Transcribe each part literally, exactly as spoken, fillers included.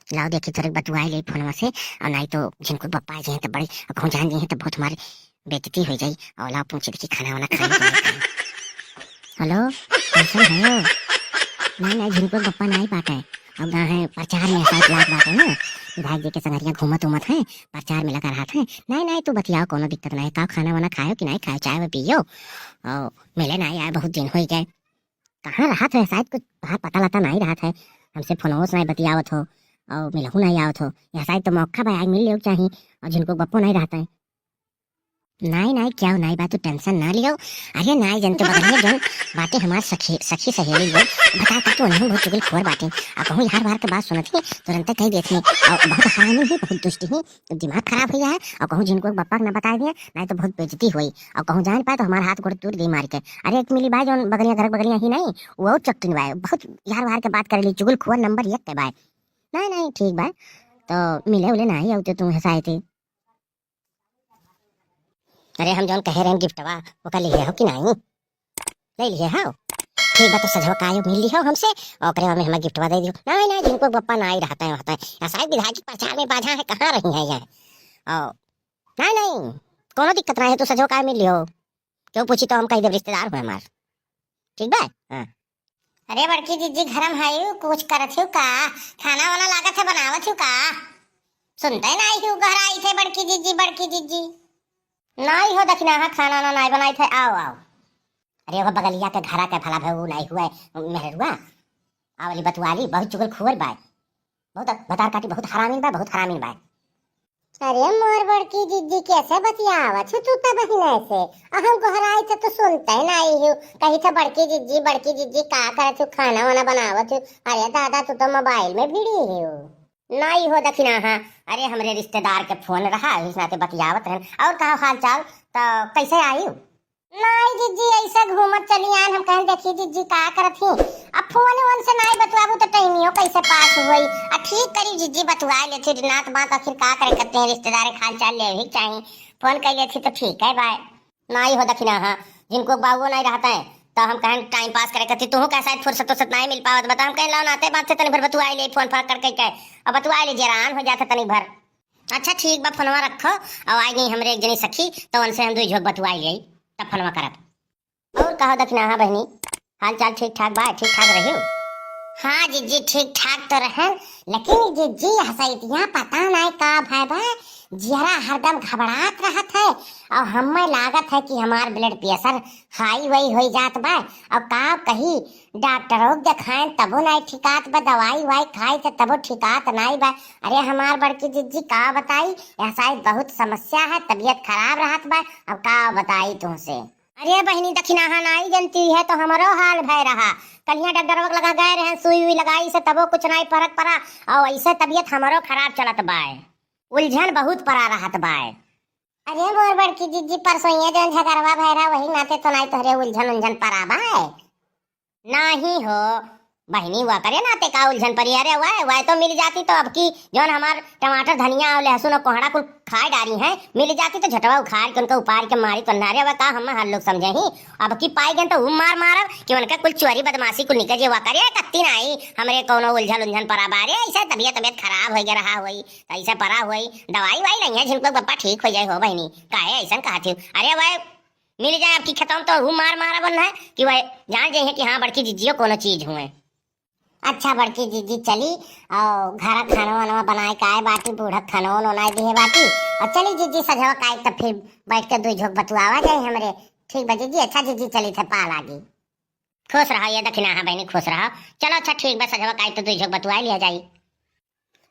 लाओ देखी, थोड़े बतुआई ले फोनवा से, और नाहीं तो झिनकू बप्पा आ जाए तो बड़ी, और कहूँ जान जाए तो बहुत हमारी बेइज्जती हो जाई। और लाओ पूछ देखी, खाना वाना खाए कि नाहीं खाए। हेलो, कैसन है हो? नाहीं, नाहीं, झिनकू बप्पा नाहीं बाटे। अब गा है प्रचार में शायद लाग बाटे ना, विधायक जी के संगरिया घूमत उमत है, प्रचार में लगा रहत है। नाहीं, नाहीं, तू बतियाओ, कोनो दिक्कत नाहीं। का खाना वाना खायो कि नाहीं खायो, चाय वाय पियो? और मिले नाहीं आए, बहुत दिन हो गए। कहाँ रहत हो? शायद कुछ बाहर पता लता नाहीं रहत है, हमसे फोनवो से नाहीं बतियावत हो, और मिलहू नाहीं आवत हो। यह शायद तो मौका बा, आज मिल लियो चाही, और झिनकू बप्पो नाहीं रहत है। नाहीं, नाहीं, क्या नाहीं बा, तू tension ना लियो। अरे नाहीं, जनते बगलिया जौन बाटे हमार सखी, सखी सहेली लोग, बता, बता के उन्हें बहुत चुगलखोर बाटे। आ कहूँ यार बार के बात सुनत ही, तुरंते कह देत ही, और बहुत हरामी ही, बहुत दुष्ट ही, दिमाग खराब हो गया है। और कहूँ झिनकू बप्पा के ना बताए दिए, नाहीं तो बहुत बेइज्जती होई। और कहूँ जान पाए तो हमार हाथ गोड़ तोड़ दे मार के। अरे एक मिली बाय जौन बगलिया, घर के बगलिया ही नाहीं, वो और चट्टिन बाय, बहुत यार बार के बात करेली, चुगलखोर नंबर एक के बाय। नाहीं, नाहीं, ठीक बा, तो मिले उले नाहीं आवते तू हंसाए थे। अरे हम जौन कहे रहेन गिफ्टवा, ओका लिहे हो कि नाहीं? ले लिहे हो? ठीक बा, तो सजवा का आयो मिल लिहो हमसे, ओकरे में हमार गिफ्टवा दे दियो। नाहीं, नाहीं, झिनकू बप्पा नाहीं रहत है, रहत है। या शायद विधायक के प्रचार में बाझा है, कहाँ रही है यह? ओ, नाहीं, नाहीं, कोनो दिक्कत नाहीं है, तू सजवा का आयो मिल लिहो। क्यों पूछी तो हम कह देब रिश्तेदार हुए हमार। ठीक बा? हाँ। अरे बड़की जिज्जी, घर में है, कुछ करत हो का? खाना वाना लागत है बनावत हो का? सुनते नाहीं हो, घर आई थे बड़की जिज्जी, बड़की जिज्जी। नाहीं हो दखिनाहा, खाना ना नाहीं बनाई थे, आओ, आओ। अरे वो बगलिया के घरा के भला भे, वो नाहीं हुए मेहरुआ, आवली बतुआली, बहुत चुगलखोर बाय, बहुत भतार काटी, बहुत हरामीन बाय, बहुत हरामीन बाय। अरे मोर बड़की जिज्जी, कैसे बतियावत हो तू तब बहिन ऐसे? आ हम गोहराई थे तो सुनते नाहीं हो, कही थे बड़की जिज्जी, बड़की जिज्जी का करत हो, खाना वाना बनावत हो। अरे दादा, तू तो मोबाइल में भिड़ी हो। नाहीं हो दखिनाहा, अरे हमरे रिश्तेदार के फोन रहा, इस नाते बतियावत रहन। और का हाल चाल, तो कैसे आयु? नाहीं जिज्जी, ऐसे घूमत चली आन, हम कहन देखी जिज्जी का करत ही। अब फोन वोन से नाहीं बतुआबू तो टाइमियो कैसे पास होई? आ ठीक करी जिज्जी, बतुआ लेती नात बात, आखिर का करे करते हैं, रिश्तेदार के हाल चाल लेवे ही चाही। फोन कर लेती तो ठीक है बाय। नाहीं हो दखिनाहा, झिनकू बाबू नाहीं रहत है, तो हम कहन टाइम पास करे करती, तुहू का शायद फुर्सत उर्सत नाहीं मिल पावत बा, तो हम कहन लाओ नाते बात से तनी भर बतुआई ले, फोन फान करके के, अब बतुआई ले, जेरान हो जात है तनी भर। अच्छा ठीक बा, फोनवा रखो, और आई गई हमरे एक जनी सखी, तो उनसे हम दुई झोंक बतुआई ले, तब फोनवा करब। और कहो दखिनाहा बहिनी, हाल चाल ठीक ठाक बा, ठीक ठाक रही? हाँ जिज्जी, ठीक ठाक तो रहन, लेकिन जिज्जी हसैतिया पता नाहीं का भय बा, जियरा हरदम घबरात रहत है, और हमें लागत है कि हमार blood pressure high वाई होई जात बा। और का कही, डॉक्टरों के देखाएं तबो नाहीं ठिकात बा, दवाई वाई खाई तो तबो ठिकात नाहीं बा। अरे हमार बड़की जिज्जी का बताई, यह शायद बहुत समस्या है, तबीयत खराब रहत बा, अब का बताई तुमसे। अरे बहिनी, दखिनाहा नाहीं जनती है तो हमरो हाल भय रहा। कलिया डॉक्टरवा के लगा गए रहे, सुई उई लगाई से तबो कुछ नाहीं फरक पड़ा, और ऐसे तबीयत हमरो खराब चलत बाय, उलझन बहुत पड़ा रहत बाय। अरे मोर बड़की जिज्जी, परसोइया जौन झगड़वा भय रहा, वही नाते तो नाहीं तोहरे उलझन उलझन पड़ा बाय। नाहीं हो बहिनी, वह करे नाते का उलझन परी? अरे वह, वह तो मिल जाती तो अब की जौन हमार टमाटर, धनिया और लहसुन और कोहड़ा कुल खाए डारी हैं, मिल जाती तो झटवा उखाड़ के उनका उपाड़ के मारी तो ना रे, वह का हम हर लोग समझे ही। अब की पाई गए तो ऊ मार मारब कि उनका कुल चोरी बदमाशी कुल निकल जे। वह करे कत्ती नाहीं, हमरे कौनो उलझन उलझन परा बारे, ऐसे तबीयत तबीयत खराब हो गया रहा होई, तो ऐसे परा होई, दवाई वाई नहीं है, झिनकू बप्पा ठीक हो जाए हो बहिनी, काहे ऐसन कहती हो? अरे वह मिल जाए आपकी खेतवा में तो हूँ मार मारा बन है कि वह जान जाइए कि हाँ बड़की जिज्जियो कोनो चीज हुए। अच्छा बड़की जिज्जी चली और घर खाना वाना बनाए के आए बाटी, बूढ़ा खाना वाना बनाए दिए बाटी। और चली जिज्जी सझवा काई तब फिर बैठ के दुई झोंक बतुआवा जाए हमरे। ठीक बा जिज्जी, अच्छा जिज्जी चली थे पा लागी। खुश रहो ये दखिनाहा बहिनी, खुश रहो। चलो अच्छा ठीक बा, सझवा काई तो दुई झोंक बतुआ लिया जाई।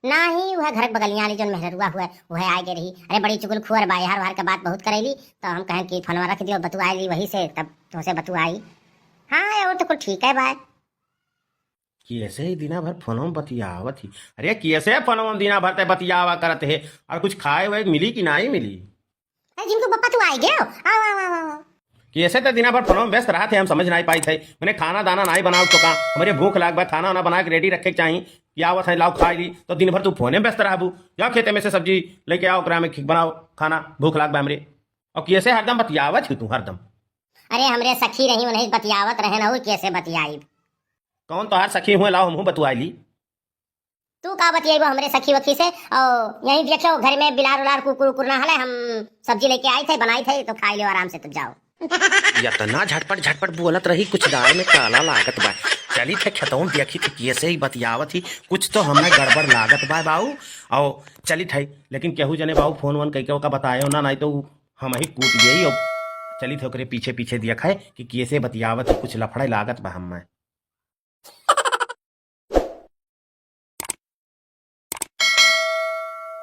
नाही, उहे घर के बगलिया वाली जौन मेहररुआ हुए, उहे आए गे रही। अरे, बड़ी चुगलखोर बा, हर बार के बात बहुत करेली, तो हम कहें कि फोनवा रख दियो, बतुआए ली वही से, तब तुमसे बतुआई। हाँ, और तो कुल ठीक है बा। कैसे ही दिना भर फोनवा में बतियावत ही? अरे, कैसे फोनवा में दिना भर ते बतियावा करत है, और कुछ खाए वाए मिली कि नाही मिली? अरे, झिनकू बप्पा, तू आए गयो? आओ, आओ, आओ, आओ। कैसे ते दिना भर फोनवा में व्यस्त रहत है, हम समझ नाही पाइत है। मने खाना दाना नाही बनाओ तो का, हमरे भूख लाग बा, खाना वाना बना के ready रखे के चाही, कि आवत है, लाओ खाई ली, तो दिन भर तू फोने में व्यस्त रहबू। जाओ खेते में से सब्जी लेके आओ, ओकरा में खि-, बनाओ खाना, भूख लाग बा हमरे। और कैसे हरदम बतियावत ही तू, हरदम? अरे, हमरे सखी रही, उन्हें बतियावत रहे ना, वो कैसे बतियाई? कौन तोहार सखी हुए, लाओ हमहू बतुआई ली। तू का बतियाइबो हमरे सखी वखी से? और यहीं देखियो, घर में बिलार उलार, कुकुर उकुर ना हले, हम सब्जी लेके आई थे, बनाई थे, तो खाई लियो आराम से, तब जाओ। यतना झटपट झटपट बोलत रही, कुछ दाल में काला लागत बा। चलित है खेतों में देखित है, कैसे ही बतियावत ही, कुछ तो हमें गड़बड़ लागत बा बाऊ। और चलित है, लेकिन केहू जने बाऊ फोन वोन कइके ओका बतायो ना, नाहीं तो ऊ हमही कूट देई। और चलित है ओकरे पीछे पीछे देखा है कि कैसे बतियावत है, कुछ लफड़ा लागत बा हमें।